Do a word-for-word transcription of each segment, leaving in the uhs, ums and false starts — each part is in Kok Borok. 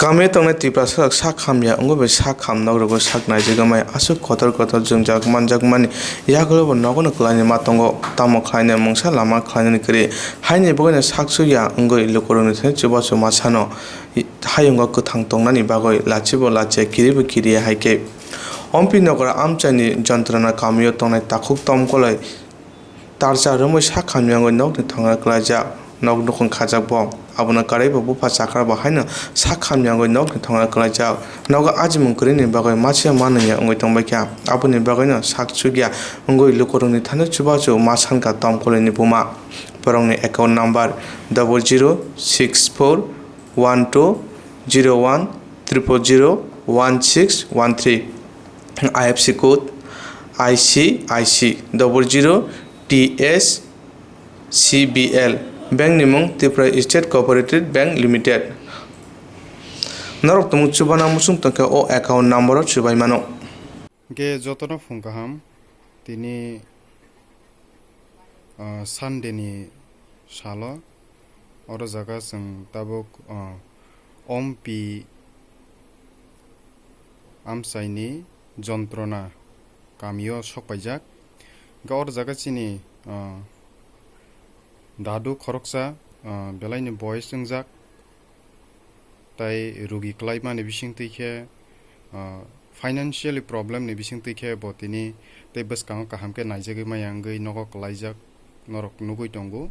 Kami tongnai Tiprasa rok sak hamya wngwi bai sak ham nok rogo sak naijagwi mai aswk kotor kotor jwngjak manjakmani yagulo bo nogono kwlaini ma tongo, tamo khlainai mungsa lama khlainani kwrwi. Haini bagwino sak chukya wngwi lukurokni thani chubachu ma sano hayungo kwthang tongnani bagwi lachibo lachia kiribo kiriya hai khe. Ompi nokra amchaini jontrona kamio tongnai takhuk tomkoloi tarcha romwi sak hamyangwi nokni thongra kwlaijak, nok nukhung khajak bo. Abono karwi bo bupha chakra bo haino sak hamyangwi nokni thongra kwlaijak. Nogo ajimung kwrwini bagwi masiya manwi ya wngwi tongbaikha. Aboni bagwino sak chukya wngwi lukurokni thani chubachu ma sankha tomkoloini buma. Borokni account number double zero six four one two zero one triple zero one six one three, I F C code I C I C double zero T S C B L, bank ni mung Tripura State Cooperative Bank Limited. Norok tumung chubana muchung tongkhe o account number o chubai mano. Hwnkhe jotono phung kaham, tini, ah, Sunday ni salo, oro jaga chwng tabuk, ah, Ompi amchaini jontrona kamio sokpaijak. Hwnkhe oro jaga chini, ah, dadu khoroksa, ah, belaini boyes wngjak. Tai rugi kwlaimani bisingtwi khe, ah, financially problem ni bisingtwi khe bo tini tei bwskango kaham khe naijagwi maya wngwi nogo kwlaijak norok nugwi tongo.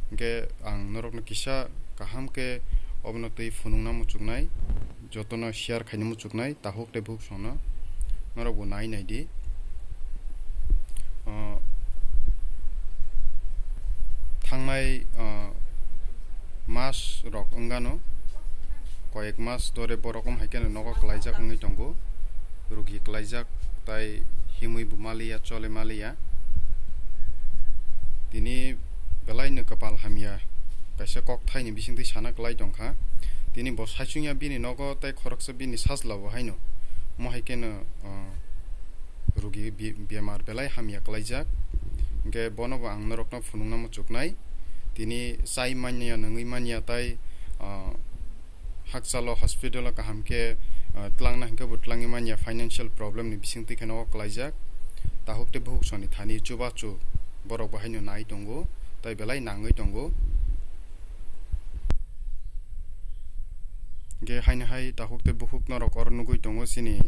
Hwnkhe ang norokno kisa kaham khe obono twi phunukna muchuknai, jotono share khaina muchuknai, takhuk tei bukhuk songno norokbo nai nai di. Ah, thangnai, ah, mas rok wngano, koyek mas dore borok wng hai kheno nogo kwlaijak wngwi tongo, rugi kwlaijak tai himwi bo maliya, chole maliya. Tini belaino kwpal hamya kaisa kok thaini bisingtwi sana kwlai tongkha. Tini bo saichung ya bini nogo tei khoroksa bini sajla bo haino mo hai kheno, ah, rugi bi-, bemar belai hamya kwlaijak. Hwnkhe bono bo ang norokno phunukna muchuknai. Tini chai manya, nungwi manya tai, ah, hakchalo hospital o kaham khe, ah, tlangna hwnkhe bo tlangwi manya, financial problem ni bisingtwi kheno o kwlaijak. Takhuk tei bukhuk songni thani chubachu borok bo haino nai tongo, tai belai nangwi tongo. Hwnkhe haino hai takhuk tei bukhuk norok oro nugwi tongo chini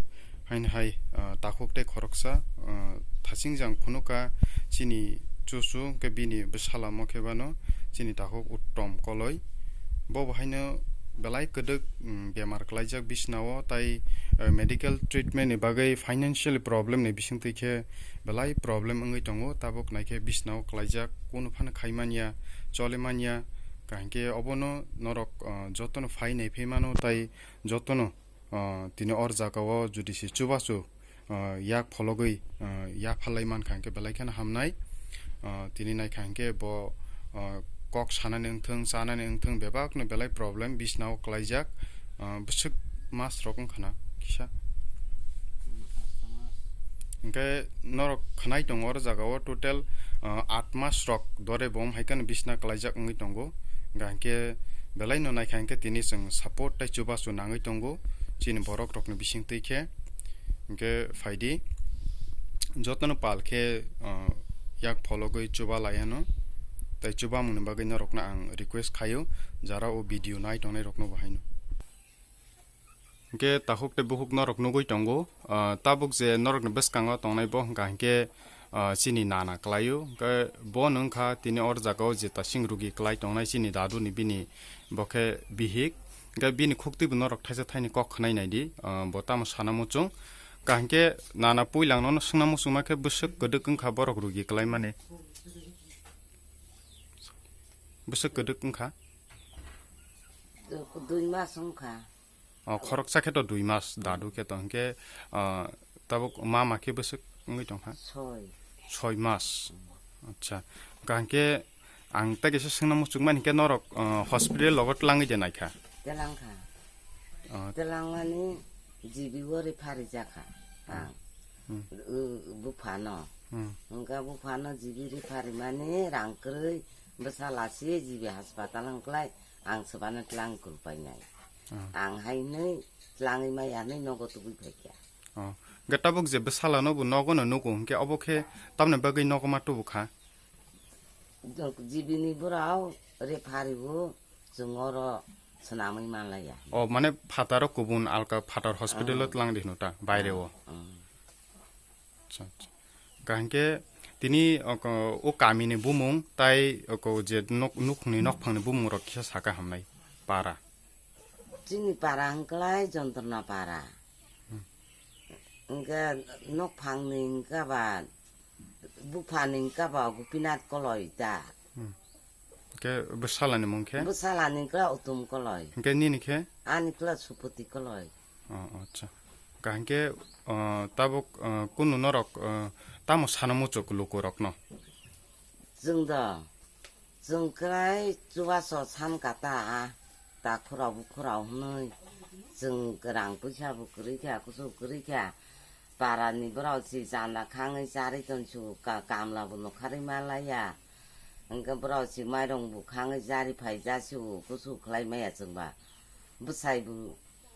Haino hai, ah, takhuk tei khoroksa, ah, thachingjang phunukha chini chuchu, hwnkhe bini bwsala mo khe bano chini takhuk Uttom Koloi. Bo bo haino belai kwdwk, mm, bemar kwlaijak bisnao, tai, ah, medical treatment ni bagwi financial problem ni bisingtwi khe belai problem wngwi tongo. Tabuk naikhe bisnao kwlaijak, kunu phano khai manya, choli manya, kaham khe obono norok, ah, jotono phai nai phai mano, tai jotono ah, tini or jaga o jodi se chubachu, ah, yak phologwi, ah, yapharlai mankha hwnkhe belai kheno hamnai. Ah, tini naikha hwnkhe bo, ah, kok sanani wngthung, chanani wngthung, bebakno belai problem bisnao kwlaijak, ah, bwswk mas rok wngkha na kisa. Hwnkhe norok khwnai tongo oro jaga o total, ah, aat mas rok dore bo wng hai kheno bisna kwlaijak wngwi tongo. Hwnkhe belai no naikha hwnkhe tini chwng support tei chubachu nangwi tongo chini borok rokni bisingtwi khe. Hwnkhe phaidi jotono pal khe, ah, yak phologwi chuba laiano tei chubamungni bagwi norokno ang request khaio jara o video nai tongnai rokno bo haino. Hwnkhe takhuk tei bukhuk norok nugwi tongo, ah, tabuk je norokni bwskango tongnai bo hwnkha hwnkhe, ah, chini nana kwlaio. Hwnkhe bo no wngkha tini or jaga o je tasing rugi kwlai tongnai chini dadu ni bini bo khe bihik. Hwnkhe bini khuktwi bo norok thaisa thaini kok khwnai nai di, ah, bo tamo sana muchung. Hwnkha hwnkhe nana puila ang nono swngna muchungma khe bwswk kwdwk wngkha borok rugi kwlai mani. Bwswk kwdwk wngkha? Dui mas wngkha. O, khoroksa khe to dui mas, dadu khe to, hwnkhe, ah, tabuk mama khe bwswk wngwi tongkha? Soi. Soi mas. Acha. Hwnkha hwnkhe ang tei kaisa swngna muchukmani hwnkhe norok, ah, hospital logo twlangwi de naikha? Twlangkha. Ah. Twlangmani G B o refer rijak kha ang. Hmm. Uh, buphano. Hmm. Hwnkha buphano G B refer rimani rang kwrwi bwsa lasi G B haspatal wngklai ang swbano twlang kwrwpainai. Ang hai nwi tlangwi maya nwi nogo tubui phaikha. Oh. Hwnkhe tabuk je bwsala no bo nogo no nugo hwnkhe obo khe tamni bagwi nogo ma tubu kha? Jok jibini borao repharibo chwng oro swnamwi manlaiya. Oh, mane phataro kubun alka phatar hospital o tlang di hwno ta baire o. Acha, acha. Hwnkhe tini oko, o kamini bumung tai oko je nok, nukhungni nokphangni bumung rok kisa saka hamnai para. Chini para hwnkhlai Jontrona para. Hwnkhe nokphangni hwnkhe ba buphani hwnkhe ba Gopinath Koloi da. Hwnkhe bwsalani mung khe? Bwsalani hwnkhe Utum Koloi. Hwnkhe nini khe? Ani hwnkhe Supoti Koloi. Oh, acha. Hwnkhe, oh, tabuk, oh, kunu norok, oh, tamo sano muchuk lukurokno? Chwng do, chwng kwrai chubaso san kata a, ta khurao bukhurao hwnwi, chwng rang puisa bo kwrwi kha, kusu kwrwi kha, para ni borok si chanda khangwi charwi tong su, ka-, kamla bo nokharwi ma laiya, hwnkhe borok si mairong bo khangwi charwi phai ja su, kusu khlai maya chwng ba, bwsai bo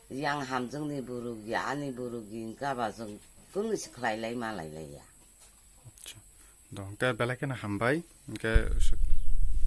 yang hamjwk ni bo rwgwi, ani bo rwgwi, hwnkhe ba chwng kunu si khlai lai ma lai laiya. Acha. Do, hwnkhe belai kheno hambai. Hwnkhe